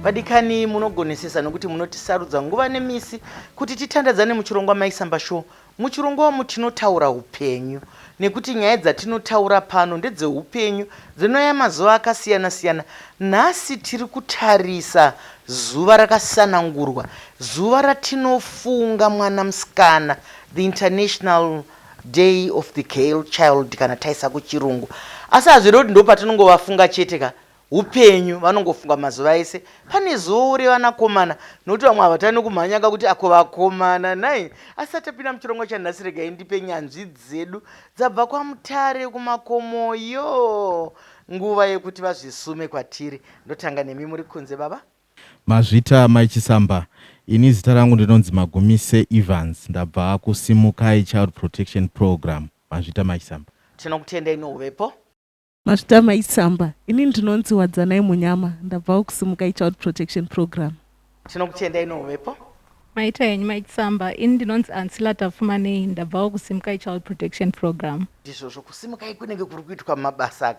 Vadikani, munogonesesa nokuti munotisarudza nguva nemisi kuti titandadzane muchirongwa Maisamba Show. Muchirongwa umu tinotaura upenyu nekuti nyaya dzatinotaura pano ndedzeupenyu dzinouya mazuva akasiyana siyana. Nhasi tiri kutarisa zuva rakasanangurwa, zuva ratinofunga mwana musikana, the International Day of the Girl Child kana taisa kuchirungu. Asi hazvirevi kuti ndopatinongovafunga chete ka, Hupenyu vanongofunga mazuva ese. Pane zuva revanakomana nokuti vamwe havatani kumhanya kuti ako vakomana nhai. Asi atapinda muchirongwa chanhasi regai ndipe nyanzvi dzedu dzabva kwaMutare kumakomoyo nguva yekuti vazvisume kwatiri. Ndotanga nemi muri kunze baba. Mazvita mai Chisamba. Ini zita rangu ndinonzi Magumise Evans ndabva kuSimukai Child Protection Program. Mazvita mai Chisamba. Tinokutendai nouvepo. Mazvita mai Tsamba, ini ndinonzi Wadzanai Munyama, ndabvawo kuSimukai Child Protection Program. Tinokutendai nouvepo. Maita henyu mai Tsamba, ini ndinonzi Ansila Tapfumanei, ndabvawo kuSimukai Child Protection Program. Ndizvozvo, kuSimukai kunenge kuri kuitwa mabasa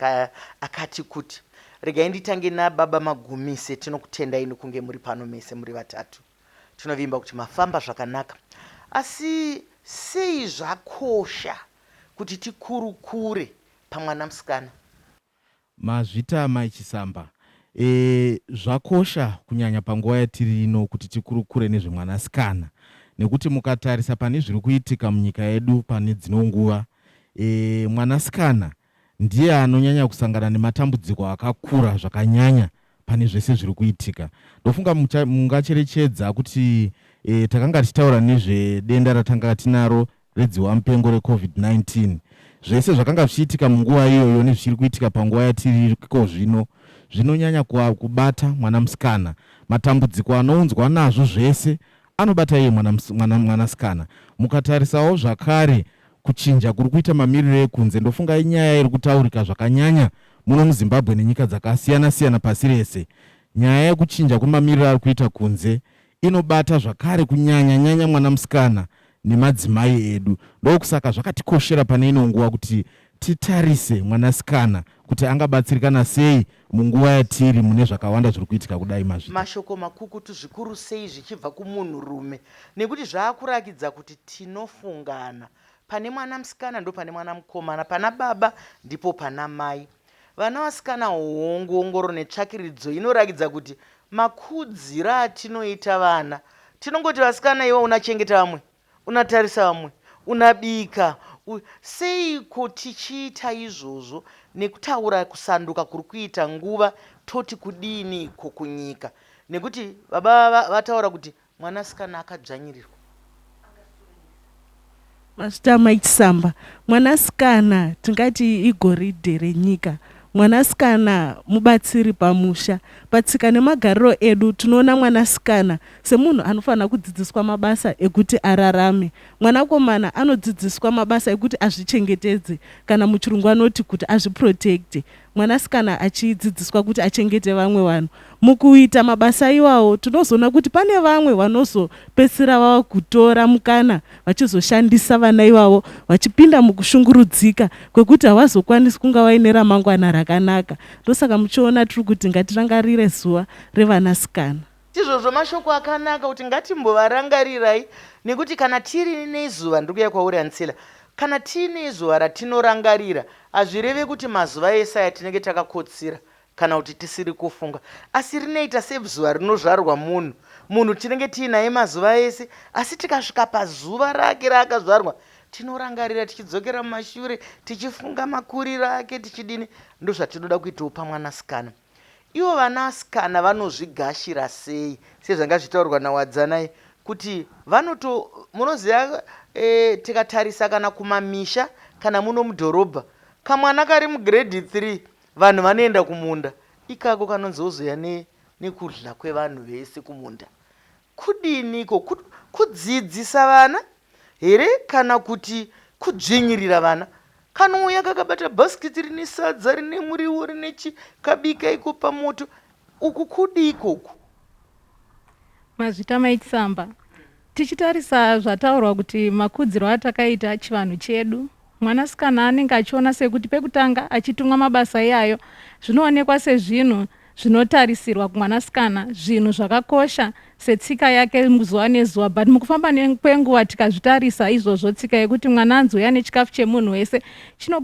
akati kuti. Regai nditange nababa Magumise, tinokutendai nokunge muri pano mese muri vatatu. Tinovimba kuti mafamba zvakanaka. Asi sei zvakosha kuti tikurukure pamwana musikana? Mazvita mai Chisamba. E, zvakosha kunyanya panguva yatiri ino kuti tikurukure nezvemwanasikana nekuti mukatarisa pane zviri kuitika munyika yedu pane dzino nguva e, mwanasikana ndiye anonyanya kusangana nematambudziko akakura zvakanyanya pane zvese zviri kuitika. Ndofunga mungacherechedza kuti e, takanga tichitaura nezvedenda ratanga tinaro redziwamupengo recovid-19. Zvese zvakanga zvichiitika munguva iyoyo nezvichiri kuitika panguva yatiri iko zvino zvinonyanya kubata mwana musikana. Matambudziko anounzwa nazvo zvese anobata iye mwanasikana. Mwana, mwana Mukatarisawo zvakare kuchinja kuri kuita mamiriro ekunze ndofunga inyaya iri kutaurika zvakanyanya muno muZimbabwe nenyika dzakasiyana-siyana pasi rese. Nyaya yekuchinja kwemamiriro ari kuita kunze inobata zvakare kunyanya nyanya mwana musikana nemadzimai edu. Ndokusaka zvakatikoshera pane ino nguva kuti titarise mwanasikana kuti angabatsirikana sei munguva yatiri mune zvakawanda zviri kuitika kudai mazvita. Mashoko makukutu zvikuru sei zvichibva kumunhurume nekuti zvaakurakidza kuti tinofungana. Pane mwana musikana ndopane mwana mukomana, pana baba ndipo pana mai. Vana vasikana hongu ongororo netsvakiridzo inorakidza kuti makudziro atinoita vana tinongoti vasikana iwe unachengeta vamwe, unatarisa vamwe, unabika. Seiko tichiita izvozvo nekutaura kusanduka kuri kuita nguva toti kudiiniko kunyika nekuti baba vataura kuti Mwanasikana akadzvanyirirwa. Mazvita mai Chisamba. Mwanasikana tingati igoridhe renyika. Mwanasikana mubatsiri pamusha. Patsika nemagariro edu tinoona mwanasikana semunhu anofanira kudzidziswa mabasa ekuti ararame. Mwanakomana anodzidziswa mabasa ekuti azvichengetedze kana muchirungu anoti kuti azviprotecte. Mwanasikana achidzidziswa kuti achengete vamwe vanhu. Mukuita mabasa iwawo tinozoona kuti pane vamwe vanozopedzisira vava kutora mukana vachizoshandisa vana ivavo vachipinda mukushungurudzika kwekuti havazokwanisi kunga vaine ramangwana rakanaka. Ndosaka muchiona tiri kuti ngatirangarire zuva revanasikana. Ndizvozvo mashoko akanaka kuti ngatimbovarangarirai nekuti kana tiri nezuva, ndiri kuuya kwauri Ansila, kana tiine zuva ratinorangarira hazvireve kuti mazuva ese aya tinenge takakotsira kana kuti tisiri kufunga asi rinoita sezuva rinozvarwa munhu. Munhu tinenge tiinaye mazuva ese asi tikasvika pazuva rake raakazvarwa tinorangarira tichidzokera mumashure tichifunga makuriro ake tichidini. Ndozvatinoda kuitawo pamwanasikana. Ivo vanasikana vanozvigashira sei sezvanga zvichitaurwa naWadzanai kuti vanoto munoziva e, tikatarisa kana kumamisha kana muno mudhorobha kamwana kari mugrade 3 vanhu vanoenda kumunda ikako kanonzi wozoya nekudla kwevanhu vese kumunda Kudiniko? Kudzidzisa vana here kana kuti kudzvinyirira vana? Kanouya kakabata bhasikiti rine sadza rine muriwo rine chi kabika iko pamoto. Uku kudiiko uku? Mazvita mai Chisamba. Tichitarisa zvataurwa kuti makudzirwo atakaita chivanhu chedu, mwanasikana anenge achiona sekuti pekutanga achitumwa mabasa iyayo zvinoonekwa sezvinhu. Zvinotarisirwa kumwanasikana zvinhu zvakakosha setsika yake zuva nezuva but mukufamba kwenguva tikazvitarisa izvozvo tsika yekuti mwana anzi uya nechikafu chemunhu wese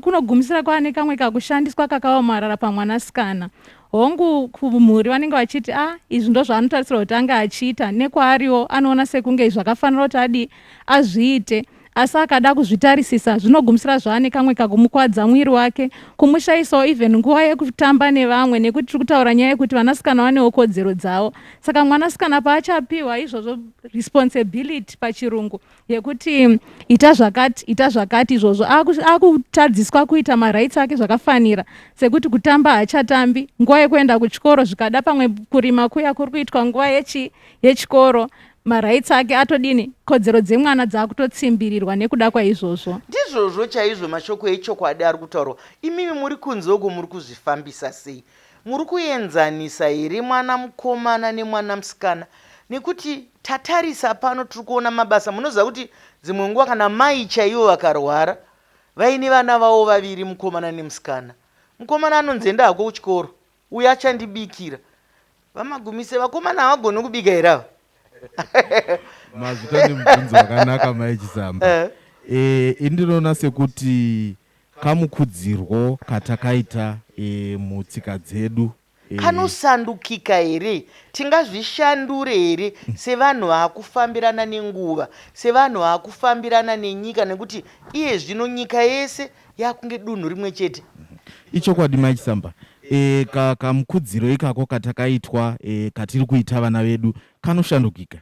kunogumisira kwaane kamwe kakushandiswa kakaomarara pamwanasikana. Hongu kumhuri vanenge vachiti a ah, izvi ndozvaanotarisirwa kuti ange achiita nekwaariwo anoona sekunge zvakafanira kuti adii azviite asi akada kuzvitarisisa zvinogumisira zvaane kamwe kakumukwadza mwiri wake kumushaisawo even nguva yekutamba nevamwe nekuti tiri kutaura nyaya yekuti vanasikana vanewo kodzero dzavo saka mwanasikana paachapiwa izvozvo responsibility pachirungu yekuti ita zvakati ita zvakati izvozvo akutadziswa kuita marights ake zvakafanira sekuti kutamba haachatambi nguva yekuenda kuchikoro zvikada pamwe kurima kuya kuri kuitwa nguva yechi yechikoro marights ake atodini kodzero dzemwana dzakutotsimbirirwa nekuda kwaizvozvo. Ndizvozvo chaizvo mashoko echokwadi ari kutaurwa. Imimi muri kunze uko muri kuzvifambisa sei? Muri kuenzanisa here mwana mukomana nemwana musikana? Nekuti tatarisa pano tiri kuona mabasa. Munoziva kuti dzimwe nguva kana mai chaivo vakarwara vaine vana vavo vaviri mukomana nemusikana. Mukomana anonzi enda hako kuchikoro uyo achandibikira. VaMagumise, vakomana havagoni kubika here ava? Mazvita nemubvunzo wakanaka mai Chisamba. Eh. Eh, ini ndinoona sekuti kamukudzirwo katakaita e, mutsika dzedu e, Kanosandukika here? Tingazvishandure here sevanhu vaakufambirana nenguva, sevanhu vaakufambirana nenyika nekuti iye zvino nyika yese yakunge dunhu rimwe chete. Ichokwadi mai Chisamba e, ka, kamukudziro ikako katakaitwa e, katiri kuita vana vedu kanoshandukika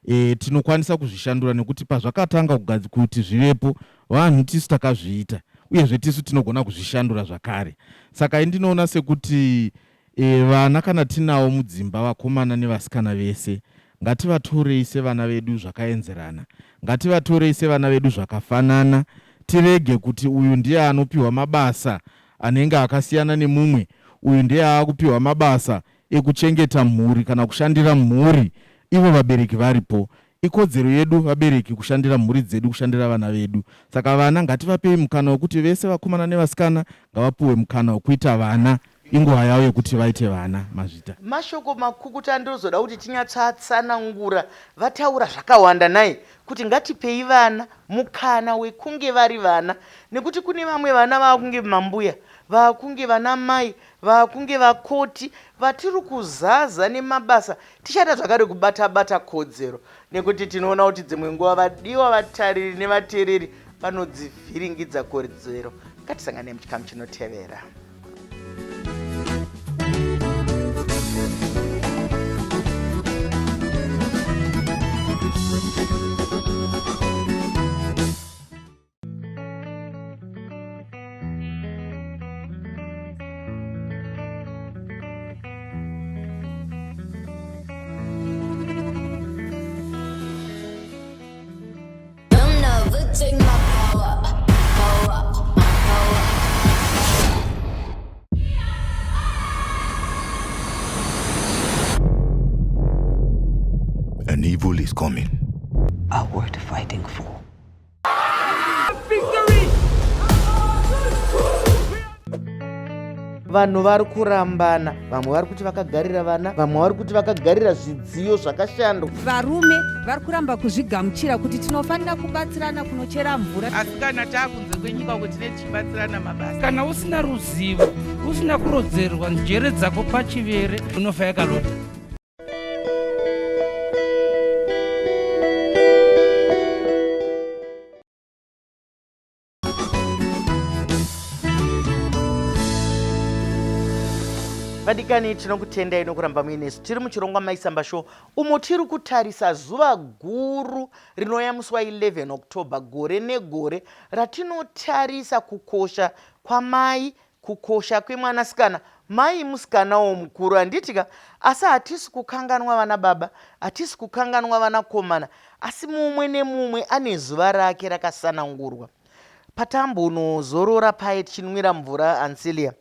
e, tinokwanisa kuzvishandura nekuti pazvakatanga kuti zvivepo vanhu tisu takazviita uyezve tisu tinogona kuzvishandura zvakare saka indinoona sekuti E, vana kana tinawo mudzimba vakomana nevasikana vese ngativatorei sevana vedu zvakaenzerana. Ngativatorei sevana vedu zvakafanana tirege kuti uyu ndiye anopiwa mabasa anenge akasiyana nemumwe, uyu ndiye aakupiwa mabasa ekuchengeta mhuri kana kushandira mhuri ivo vabereki varipo. Ikodzero yedu vabereki kushandira mhuri dzedu, kushandira vana vedu. Saka vana ngativapei mukana wekuti vese vakomana nevasikana ngavapuwe mukana wekuita vana. Inguva yavo yekuti vaite vana. Mazvita. Mashoko makukutu andinozoda kuti tinyatsoatsanangura. Vataura zvakawanda nhai kuti ngatipei vana mukana wekunge vari vana nekuti kune vamwe vana vaakunge mambuya, vaakunge vanamai, vaakunge vakoti vatiri kuzaza nemabasa Tichada zvakare kubata-bata kodzero nekuti tinoona kuti dzimwe nguva vadiwa vatariri nevateereri vanodzivhiringidza kodzero. Ngatisangane muchikamu chinotevera. An evil is coming. Are worth fighting for. Vanhu vari kurambana, vamwe vari kuti vakagarira vana, vamwe vari kuti vakagarira zvidziyo zvakashandwa. Varume vari kuramba kuzvigamuchira kuti tinofanira kubatsirana kunochera mvura. Asi kana taakunze kwenyika uko tinenge tichibatsirana mabasa. Kana usina ruzivo, usina kurodzerwa njere dzako pachivere, unofa yakalota. Vadikani, tinokutendai nokuramba muinesu. Tiri muchirongwa Maisamba Show umo tiri kutarisa zuva guru rinouya musi wa 11 October gore negore ratinotarisa kukosha kwamai Kukosha kwemwanasikana mai musikanawo mukuru handiti ka? Asi hatisi kukanganwa vana baba, hatisi kukanganwa vanakomana, asi mumwe nemumwe ane zuva rake rakasanangurwa. Patambonozorora paye tichinwira mvura Ancelia,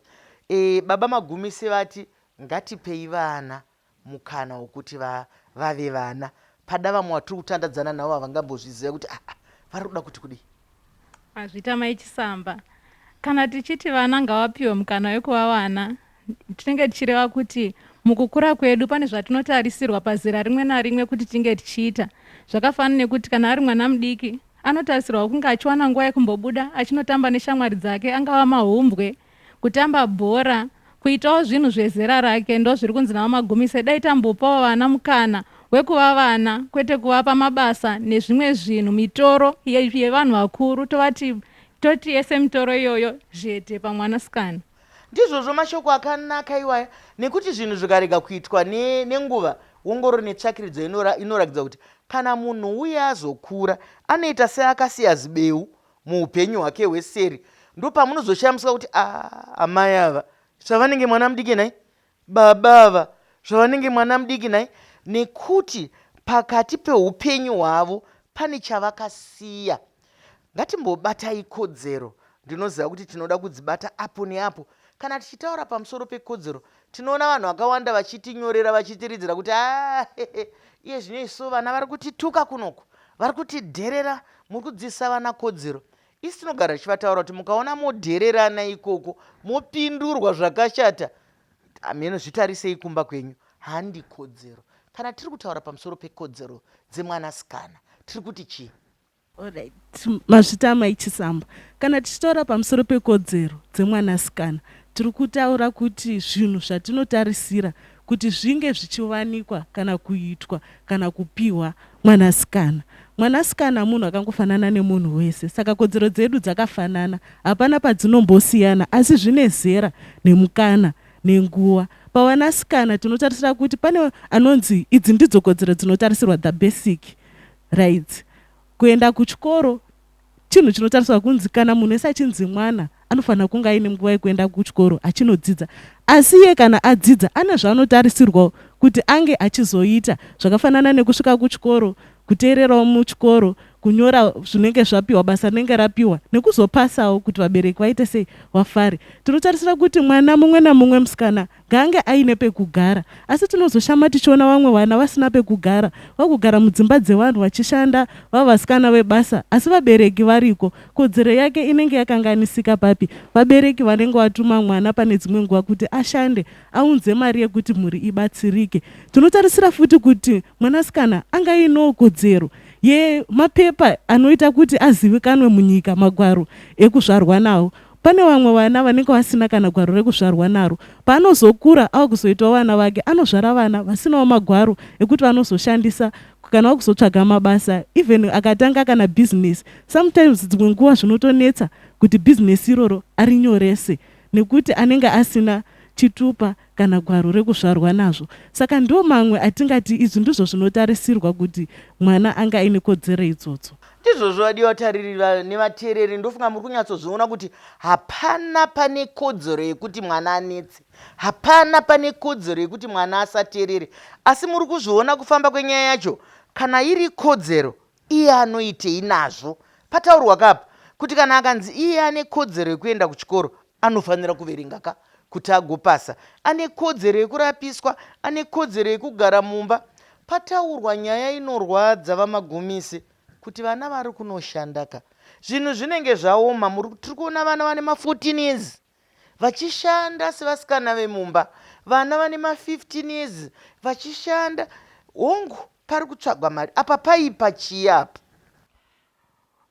e, baba Magumise vati ngatipei vana mukana wokuti va, vave vana. Pada vamwe vatiri kutandadzana navo havangambozviziva kuti ah, ah, vari kuda kuti kudii. Mazvita mai Chisamba. Kana tichiti vana ngavapiwe mukana wekuva vana, Tinenge tichireva kuti mukukura kwedu pane zvatinotarisirwa pazera rimwe narimwe kuti tinge tichiita. Zvakafanana nekuti kana ari mwana mudiki anotarisirwa kunge achiwana nguva yekumbobuda achinotamba neshamwari dzake angava mahumbwe, kutamba bhora, kuitawo zvinhu zvezera rake. Ndozviri kunzi naVaMagumise dai tambopawo vana mukana wekuva vana kwete kuvapa mabasa nezvimwe zvinhu mitoro yevanhu vakuru tovati toti yese mitoro iyoyo zhete pamwanasikana. Ndizvozvo mashoko akanaka iwaya nekuti zvinhu zvikarega kuitwa nenguva wongororo netsvakiridzo inorakidza kuti kana munhu uye azokura anoita seakasiya zibeu muupenyu hwake hweseri ndopamunozoshamiswa kuti ah, amai ava zvavanenge mwana mudiki nhai baba ava zvavanenge mwana mudiki nhai nekuti pakati peupenyu hwavo pane chavakasiya Ngatimbobatai kodzero. Ndinoziva kuti tinoda kudzibata apo neapo. Kana tichitaura pamusoro pekodzero, tinoona vanhu vakawanda vachitinyorera vachitiridzira kuti ah, iye zvino isu vana vari kutituka kunoku, vari kutidherera, muri kudzidzisa vana kodzero. Isu tinogara tichivataura kuti mukaona modhererana ikoko, mopindurwa zvakashata, hameno zvitarisei kumba kwenyu. Handi kodzero. Kana tiri kutaura pamusoro pekodzero dzemwanasikana, tiri kuti chii? Alright, mazvita amai Chisamba. Kana tichitaura pamusoro pekodzero dzemwanasikana, tiri kutaura kuti zvinhu zvatinotarisira kuti zvinge zvichiwanikwa kana kuitwa kana kupiwa mwanasikana. Mwanasikana munhu akangofanana nemunhu wese, saka kodzero dzedu dzakafanana, hapana padzinombosiyana, asi zvine zera nemukana nenguva. Pavanasikana tinotarisira kuti pane anonzi idzi ndidzo kodzero dzinotarisirwa the basic rights. Kuenda kuchikoro chinhu chinotariswa kunzi kana munhu wese achinzi mwana anofanira kunge aine nguva yekuenda kuchikoro achinodzidza asi iye kana adzidza ane zvaanotarisirwawo kuti ange achizoita zvakafanana nekusvika kuchikoro kuteererawo muchikoro kunyora zvinenge zvapiwa basa rinenge rapiwa nekuzopasawo kuti vabereki vaite sei vafare tinotarisira kuti mwana mumwe namumwe musikana Ngaange aine pekugara. Asi tinozoshama tichiona vamwe vana vasina pekugara, vakugara mudzimba dzevanhu vachishanda vava vasikana vebasa asi vabereki variko. Kodzero yake inenge yakanganisika papi? Vabereki vanenge vatuma mwana pane dzimwe nguva kuti ashande aunze mari yekuti mhuri ibatsirike. Tinotarisira futi kuti mwanasikana ange ainewo kodzero yemapepa anoita kuti azivikanwe munyika, magwaro ekuzvarwa nawo. Pane vamwe vana vanenge vasina kana gwaro rekuzvarwa naro. Paanozokura ava kuzoitawo vana vake, anozvara vana vasinawo magwaro ekuti vanozoshandisa kana vakuzotsvaga mabasa. Even akatanga kana business, sometimes dzimwe nguva zvinotonetsa kuti business iroro arinyorese nekuti anenge asina chitupa kana gwaro rekuzvarwa nazvo. Saka ndiwo mamwe atingati izvi ndizvo zvinotarisirwa kuti mwana ange aine kodzero idzodzo. Ndizvozvo vadiwa vatariri nevateereri, ndofunga muri kunyatsozviona kuti hapana pane kodzero yekuti mwana anetse, hapana pane kodzero yekuti mwana asateerere. Asi muri kuzviona kufamba kwenyaya yacho, kana iri kodzero iye anoitei nazvo? Pataurwa ka apa kuti kana akanzi iye ane kodzero yekuenda kuchikoro anofanira kuverenga ka kuti agopasa. Ane kodzero yekurapiswa, ane kodzero yekugara mumba. Pataurwa nyaya inorwadza VaMagumise kuti vana vari kunoshanda ka zvinhu zvinenge zvaoma. Tiri kuona vana vane ma 14 years vachishanda sevasikana vemumba, vana vane ma 15 years vachishanda. Hongu pari kutsvagwa mari apa paipa chii apa?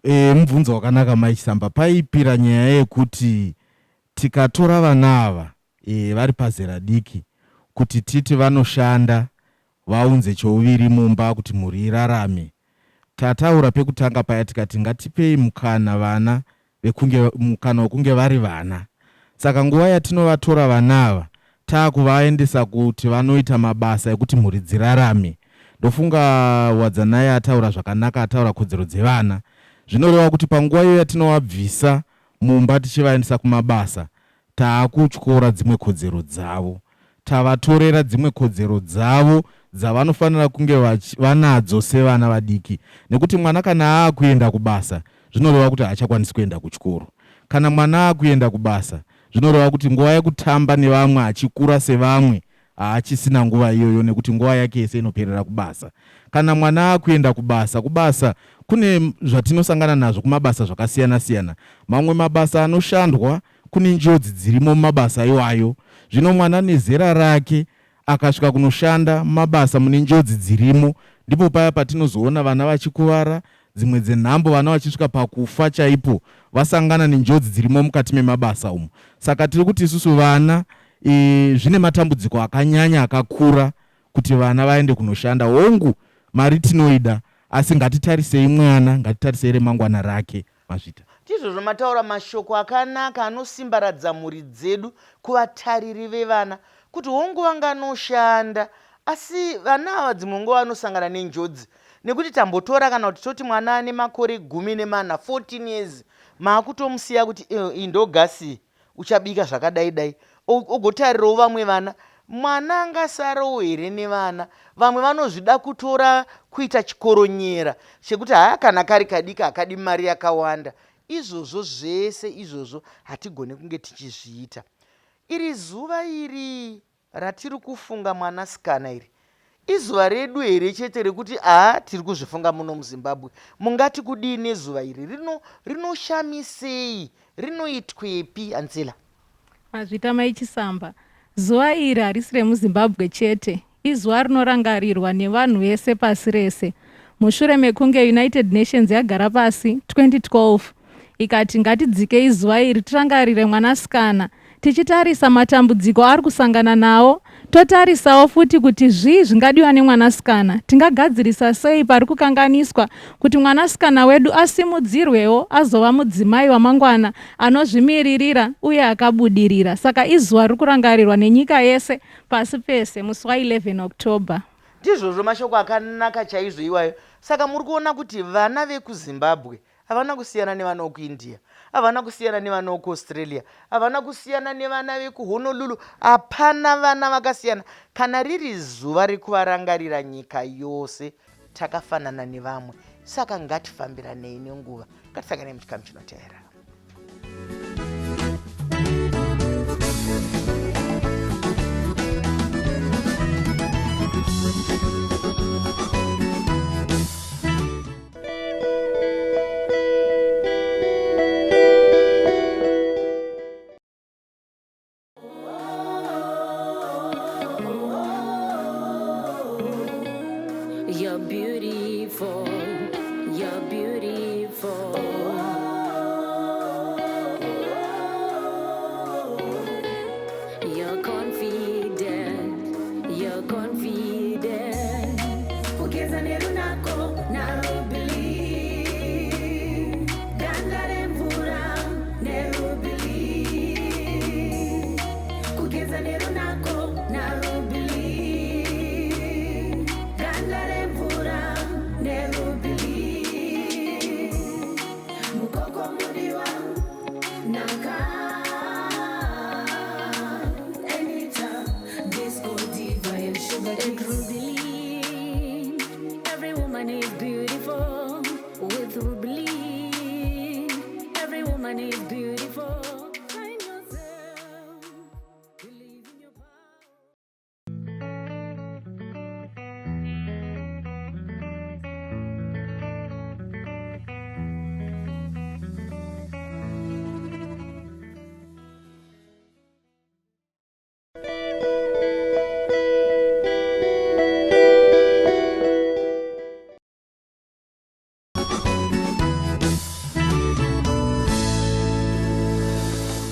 E, mubvunzo wakanaka Mai Chisamba. Paipira nyaya yekuti tikatora vana ava e, vari pazera diki kuti titi vanoshanda vaunze chouviri mumba kuti mhuri irarame. Tataura pekutanga paya tikati ngatipei mukana vana vekunge mukana wekunge vari vana. Saka nguva yatinovatora vana ava taakuvaendesa kuti vanoita mabasa ekuti mhuri dzirarame. Ndofunga Wadzanai ataura zvakanaka ataura kodzero dzevana. Zvinoreva kuti panguva iyo yatinovabvisa mumba tichivaendesa kumabasa taakutyora dzimwe kodzero dzavo. Tavatorera dzimwe kodzero dzavo dzavanofanira kunge vanadzo sevana vadiki nekuti mwana kana aakuenda kubasa zvinoreva kuti haachakwanisi kuenda kuchikoro. Kana mwana aakuenda kubasa zvinoreva kuti nguva yekutamba nevamwe achikura sevamwe haachisina nguva iyoyo nekuti nguva yake yese inoperera kubasa. Kana mwana aakuenda kubasa, kubasa kune zvatinosangana nazvo kumabasa zvakasiyana siyana. Mamwe mabasa anoshandwa kune njodzi dzirimo mumabasa iwayo. Zvino mwana nezera rake akasvika kunoshanda mumabasa mune njodzi dzirimo, ndipo paya patinozoona vana vachikuvara, dzimwe dzenhambo vana vachisvika pakufa chaipo vasangana nenjodzi dzirimo mukati memabasa umu. Saka tiri kuti isusu vana e, zvine matambudziko akanyanya akakura kuti vana vaende kunoshanda. Hongu, mari tinoida, asi ngatitarisei mwana, ngatitarisei remangwana rake. Mazvita. Ndizvozvo mataura mashoko akanaka anosimbaradza mhuri dzedu kuvatariri vevana kuti hongu vanganoshanda asi vana ava dzimwe nguva vanosangana nenjodzi nekuti tambotora kana kuti toti mwana ane makore 14 14 years maakutomusiya kuti iyi ndogasi uchabika zvakadai dai ogotarirawo vamwe vana mwana angasarewo here nevana vamwe vanozvida kutora kuita chikoronyera chekuti haa kana kari kadiki hakadi mari yakawanda izvozvo zvese izvozvo hatigone kunge tichizviita iri zuva iri Ratiri kufunga mwanasikana iri izuva redu here chete rekuti haa tiri kuzvifunga muno muZimbabwe? Mungati kudii nezuva iri? Rino rinoshamisei? Rinoitwepi Ansela? Mazvita mai Chisamba. Zuva iri harisi remuZimbabwe chete. Izuva rinorangarirwa nevanhu vese pasi rese. Mushure mekunge United Nations yagara pasi 2012 ikati ngatidzikei zuva iri tirangarire mwanasikana tichitarisa matambudziko aari kusangana nawo totarisawo futi kuti zvii zvingadiwa nemwanasikana tingagadzirisa sei pari kukanganiswa kuti mwanasikana wedu asimudzirwewo azova mudzimai wamangwana anozvimiririra uye akabudirira saka izuva riri kurangarirwa nenyika yese pasi pese musi wa11 October. Ndizvozvo mashoko akanaka chaizvo iwayo. Saka muri kuona kuti vana vekuZimbabwe havana kusiyana nevana vekuIndia, havana kusiyana nevana vekuAustralia, havana kusiyana nevana vekuHonolulu. Hapana vana vakasiyana. Kana riri zuva rekuvarangarira nyika yose, takafanana nevamwe. Saka ngatifambiranei nenguva. Ngatisanganei muchikamu chinoteera. You're beautiful, you're beautiful. You're confident, you're confident. Kugeza nerunako narubili. Ganda remvura nerubili. Kugeza nerunako narubili. Ganda remvura nerubili. Mukoko mudiwa naka. Anita, disco diva and sugar and Rubilin. Every woman is beautiful with Rubilin. Every woman is beautiful. Find yourself. Believe in your power.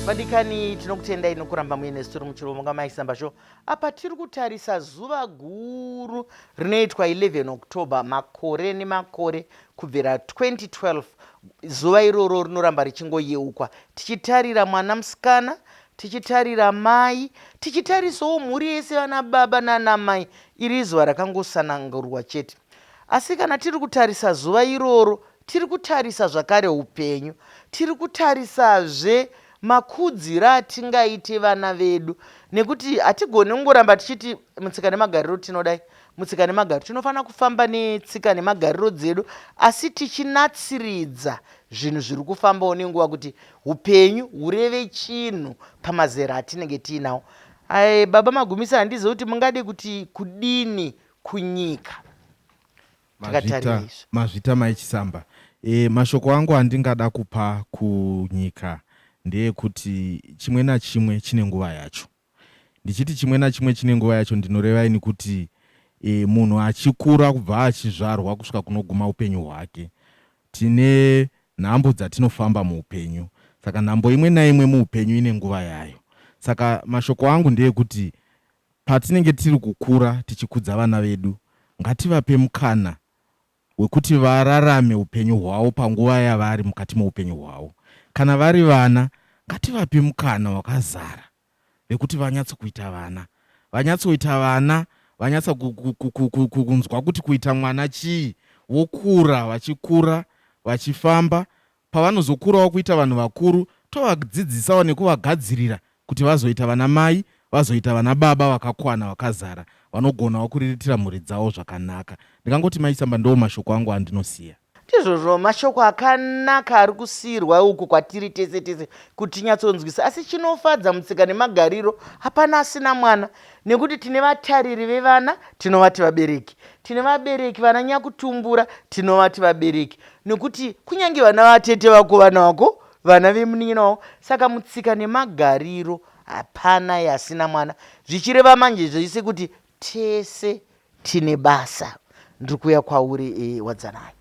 Vadikani, tinokutendai nokuramba muine sitiri muchirongwa Mai Samba Show. Apa tiri kutarisa zuva guru rinoitwa 11 October makore nemakore kubvira 2012. Zuva iroro rinoramba richingoyeukwa tichitarira mwana musikana, tichitarira mai, tichitarisawo mhuri yese vana baba nana mai. Iri izuva rakangosanangurwa chete. Asi kana tiri kutarisa zuva iroro, tiri kutarisa zvakare upenyu. Tiri kutarisazve makudziro atingaite vana vedu nekuti hatigoni kungoramba tichiti mutsika nemagariro tinodai, mutsika nemagariro. Tinofanira kufamba netsika nemagariro dzedu asi tichinatsiridza zvinhu zviri kufambawo nenguva kuti upenyu hureve chinhu pamazera atinenge tiinawo. Ae, Baba Magumisa, handizivi kuti mungade kuti kudini kunyika takatarira Mazvita, izvi. mazvita mai Chisamba. E, mashoko angu andingada kupa kunyika ndeekuti chimwe nachimwe chine nguva yacho. Ndichiti chimwe nachimwe chine nguva yacho ndinoreva ini kuti e, munhu achikura kubva achizvarwa kusvika kunoguma upenyu hwake tine nhambo dzatinofamba muupenyu saka nhambo imwe naimwe muupenyu ine nguva yayo. Saka mashoko angu ndeekuti patinenge tiri kukura tichikudza vana vedu ngativape mukana wekuti vararame upenyu hwavo panguva yavari mukati meupenyu hwavo. Kana vari vana ngativape mukana wakazara vekuti vanyatso kuita vana. Vanyatsoita vana, vanyatsa kunzwa kuti kuita mwana chii, vokura vachikura vachifamba. Pavanozokurawo kuita vanhu vakuru tovadzidzisawo nekuvagadzirira kuti vazoita vana mai, vazoita vana baba vakakwana vakazara vanogonawo kuriritira mhuri dzavo zvakanaka. Ndingangoti Mai Chisamba ndoo mashoko angu andinosiya. Ndizvozvo, mashoko akanaka ari kusiirwa uku kwatiri tese tese kuti tinyatsonzwisa. Asi chinofadza mutsika nemagariro, hapana asina mwana nekuti tine vatariri vevana tinovati vabereki, tine vabereki vana nyakutumbura tinovati vabereki, nekuti kunyange vana vatete vako vana vako vana vemunin'ina wavo. Saka mutsika nemagariro hapana asina mwana, zvichireva manje zvese kuti tese Tine basa. Ndiri kuuya kwauri e, Wadzanai.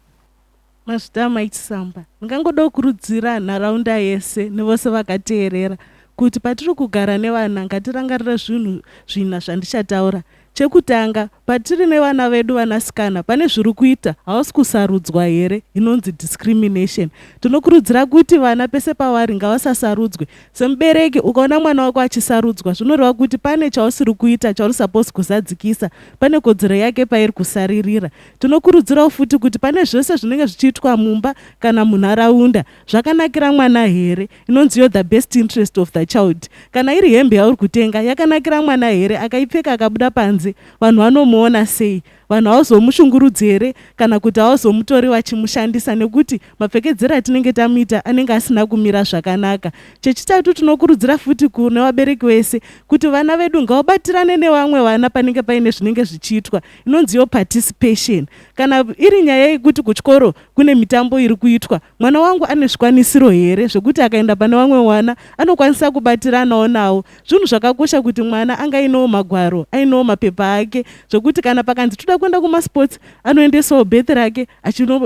Mazvita Mai Chisamba. Ndingangoda kukurudzira nharaunda yese nevose vakateerera kuti patiri kugara nevana ngatirangarire zvinhu zvina zvandichataura. Chekutanga, patiri nevana vedu vanasikana pane zviri kuita hausi kusarudzwa here inonzi discrimination. Tinokurudzira kuti vana pese pavari ngavasasarudzwe. Semubereki ukaona mwana wako achisarudzwa zvinoreva kuti pane chausiri kuita chauri supposed kuzadzikisa, pane kodzero yake pairi kusaririra. Tinokurudzirawo futi kuti pane zvese zvinenge zvichiitwa mumba kana munharaunda zvakanakira mwana here, inonzi yo the best interest of the child. Kana iri hembe yauri kutenga yakanakira mwana here, akaipfeka akabuda panze vanhu vanomuona sei? Vanhu havazomushungurudzi here kana kuti havazomutori vachimushandisa nekuti mapfekedzero atinenge tamuita anenge asina kumira zvakanaka. Chechitatu tinokurudzira futi kune vabereki vese kuti vana vedu ngavabatirane nevamwe vana panenge paine zvinenge zvichiitwa inonzi yo participation. Kana iri nyaya yekuti kuchikoro kune mitambo iri kuitwa mwana wangu ane zvikwanisiro here zvekuti akaenda pane vamwe vana anokwanisa kubatiranawo nawo. Zvinhu zvakakosha kuti mwana ange ainewo magwaro, ainewo mapepa ake zvekuti kana pakanzi toda kuenda kumasports anoendesawo birth rake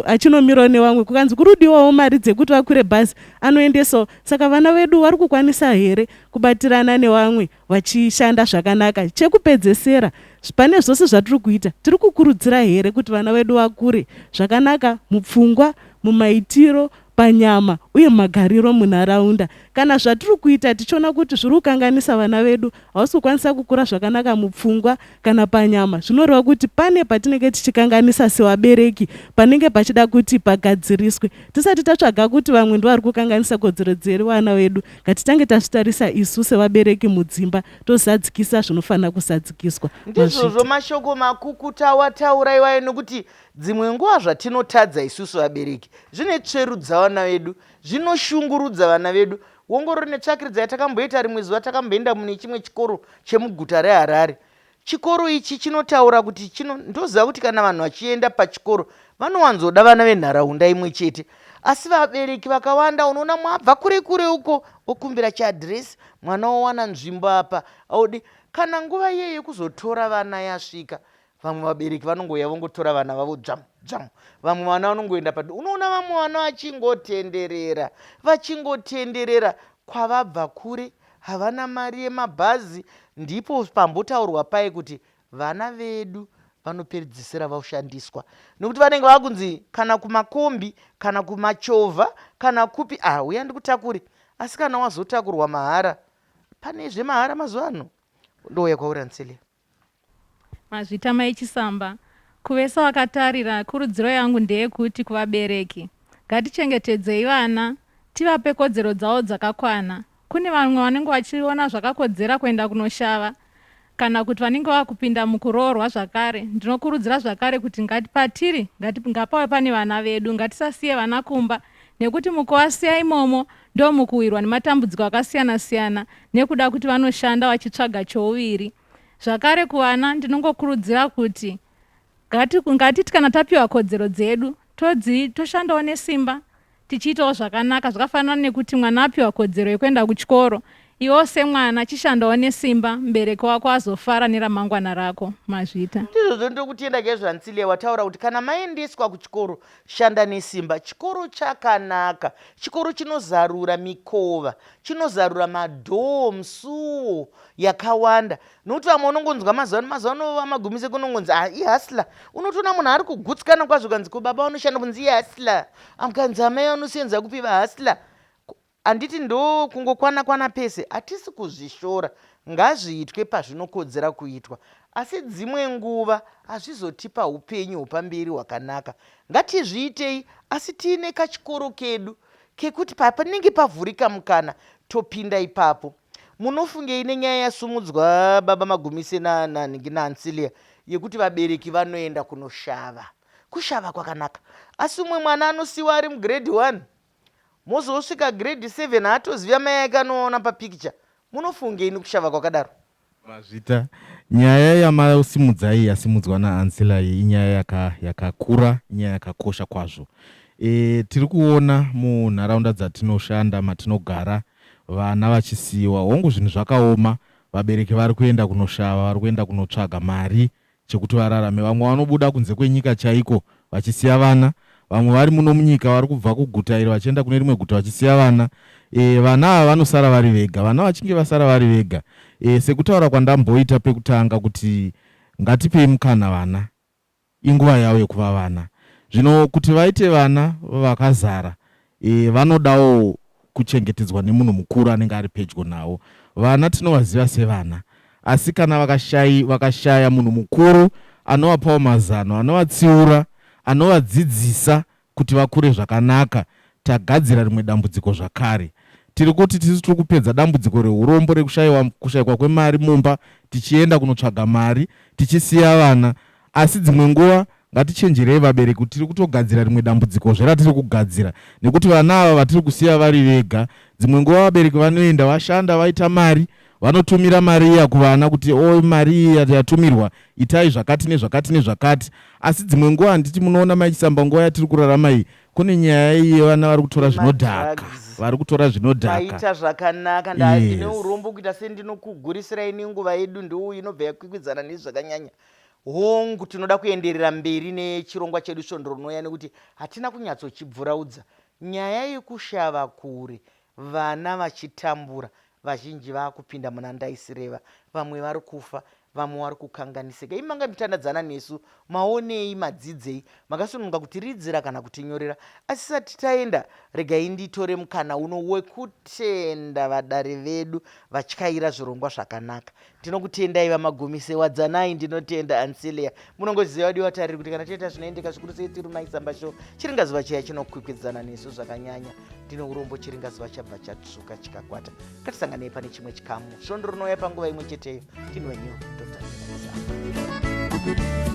achinomirawo nevamwe. Kukanzi kuri kudiwawo mari dzekuti vakwire bhazi anoendesawo. Saka vana vedu vari kukwanisa here kubatirana nevamwe vachishanda zvakanaka? Chekupedzesera, pane zvose zvatiri kuita, tiri kukurudzira here kuti vana vedu vakure zvakanaka mupfungwa, mumaitiro, panyama uye magariro munharaunda. Kana zvatiri kuita tichiona kuti zviri kukanganisa vana vedu, havasi kukwanisa kukura zvakanaka mupfungwa kana panyama, zvinoreva kuti pane patinenge tichikanganisa sevabereki panenge pachida kuti pagadziriswe. Tisati tatsvaga kuti vamwe ndovari kukanganisa kodzero dzevana vedu, ngatitange tazvitarisa isu sevabereki mudzimba tozadzikisa zvinofanira kuzadzikiswa. Ndizvozvo mashoko makukutu awataura iwayo nekuti Dzimwe nguva zvatinotadza isusu vabereki zvinetsverudza vana vedu, zvinoshungurudza vana vedu. Wongororo netsvakiridzo yatakamboita rimwe zuva takamboenda mune chimwe chikoro chemuguta reHarare. Chikoro ichi chinotaura kuti chino ndoziva kuti kana vanhu vachienda pachikoro vanowanzoda vana venharaunda imwe chete. Asi vabereki vakawanda unoona mwabva kure kure uko okumbira chiadhiresi mwana owana nzvimbo apa audi kana nguva iye yekuzotora vana yasvika Vamwe vabereki vanongouya vongotora vana vavo dzvamu dzvamu. Vamwe vana vanongoenda padi. Unoona vamwe vana vachingotenderera, vachingotenderera kwavabva kure, havana mari yemabhazi. Ndipo pambotaurwa paye kuti vana vedu vanopedzisira voshandiswa nekuti vanenge vakunzi kana kumakombi kana kumachovha kana kupi, ah uya ndikutakure. Asi kana wazotakurwa mahara, pane zvemahara mazuva ano? Ndouya kwauri Ancelia. Mazvita mai Chisamba. Kuvese vakatarira, kurudziro yangu ndeyekuti kuvabereki, ngatichengetedzei vana, tivape kodzero dzavo dzakakwana. Kune vamwe vanenge vachiona zvakakodzera kuenda kunoshava kana kuti vanenge vakupinda mukuroorwa zvakare. Ndinokurudzira zvakare kuti ngati patiri ngati, ngapave pane vana vedu, ngatisasiye vana kumba nekuti mukuvasiya imomo ndomukuwirwa nematambudziko akasiyana-siyana nekuda kuti vanoshanda vachitsvaga chouviri. Zvakare kuvana ndinongokurudzira kuti ngatiti kana tapiwa kodzero dzedu todzi toshandawo nesimba tichiitawo zvakanaka zvakafanana nekuti mwana apiwa kodzero yekuenda kuchikoro. Iwewo semwana chishandawo nesimba mubereki wako azofara neramangwana rako. Mazvita. Ndizvozvo ndokutenda chaizvo Ancilia wataura kuti kana maendeswa kuchikoro shanda nesimba. Chikoro chakanaka. Chikoro chinozarura mikova, chinozarura madhoo, msuwo yakawanda. Nokuti vamwe unongonzwa mazuva ano, mazuva ano vamagumise kunongonzi ah, ihustler. Unotoona munhu ari kugutsikana kwazvo kanzi ko baba vanoshanda kunzi ihustler. Amkanzi amai vanosenza kupi vahustler. Handiti ndokungokwana kwana pese, hatisi kuzvishora, ngazviitwe pazvinokodzera kuitwa. Asi dzimwe nguva hazvizotipa upenyu hwepamberi hwakanaka. Ngatizviitei asi tiine kachikoro kedu kekuti papanenge pavhurika mukana topinda ipapo. Munofungei nenyaya yasumudzwa baba Magumise naAncilia yekuti vabereki vanoenda kunoshava? Kushava kwakanaka asi umwe mwana anosiiwa ari mugrade one Mozosvika grade 7 haatozivi amai ake anoona papicture. Munofungei nekushava kwakadaro? Mazvita. Nyaya yamasimudza iyi yasimudzwa naAncilla iyi inyaya yakakura yaka, inyaya yakakosha kwazvo. E, tiri kuona munharaunda dzatinoshanda matinogara vana vachisiyiwa. Hongu zvinhu zvakaoma, vabereki vari kuenda kunoshava, vari kuenda kunotsvaga mari chekuti vararame. Vamwe vanobuda kunze kwenyika chaiko vachisiya vana. Vamwe vari muno munyika vari kubva kuguta iri vachienda kune rimwe guta vachisiya vana. E, vana ava vanosara vari vega. Vana vachinge vasara vari vega, e, sekutaura kwandamboita pekutanga kuti ngatipei mukana vana, inguva yavo yekuva vana. Zvino kuti vaite vana vakazara, e, vanodawo kuchengetedzwa nemunhu mukuru anenge ari pedyo navo. Vana tinovaziva sevana, asi kana vakashai, vakashaya munhu mukuru anovapawo mazano, anovatsiura, anovadzidzisa kuti vakure zvakanaka, tagadzira rimwe dambudziko zvakare. Tiri kuti tisu tiri kupedza dambudziko reurombo rekushaiwa kushaikwa kwemari mumba tichienda kunotsvaga mari tichisiya vana Asi dzimwe nguva ngatichenjerei vabereki kuti tiri kutogadzira rimwe dambudzikozve ratiri kugadzira nekuti vana ava vatiri kusiya vari vega dzimwe nguva vabereki vanoenda vashanda vaita mari vanotumira mari iya kuvana kuti o mari iyi yatumirwa itai zvakati nezvakati nezvakati asi dzimwe nguva handiti munoona maichisamba nguva yatiri kurarama iyi kune nyaya iyi yevana vari kutora zvinodhaka vari kutora zvinodhaka maita zvakanaka ndine urombo kuita sendinokugurisirai nenguva yedu ndouyu inobva yakwikwidzana nezvakanyanya Hongu, tinoda kuenderera mberi nechirongwa chedu svondo rinouya nekuti hatina kunyatsochibvuraudza. Nyaya yekushava kure, vana vachitambura, vazhinji vakupinda muna ndaisireva, vamwe vari kufa, vamwe vari kukanganisika. Imi manga muchitandadzana nesu, maonei, madzidzei? Makasununguka kutiridzira kana kutinyorera. Asi tisati taenda, regai nditore mukana uno wekutenda vadare vedu vatyaira zvirongwa zvakanaka. Tinokutendai VaMagumise, Wadzanai, ndinotenda Ancilia. Munongoziva vadiwa tariri kuti kana toita zvinoendeka zvikuru sei tiri Mai Samba Show, chiringazuva chiya chinokwikwidzana nesu zvakanyanya. Ndine urombo chiringazuva chabva chatsvuka chikakwata. Ngatisanganei pane chimwe chikamu svondo rinouya panguva imwe cheteyo. Ndini wenyu Dr. Zena.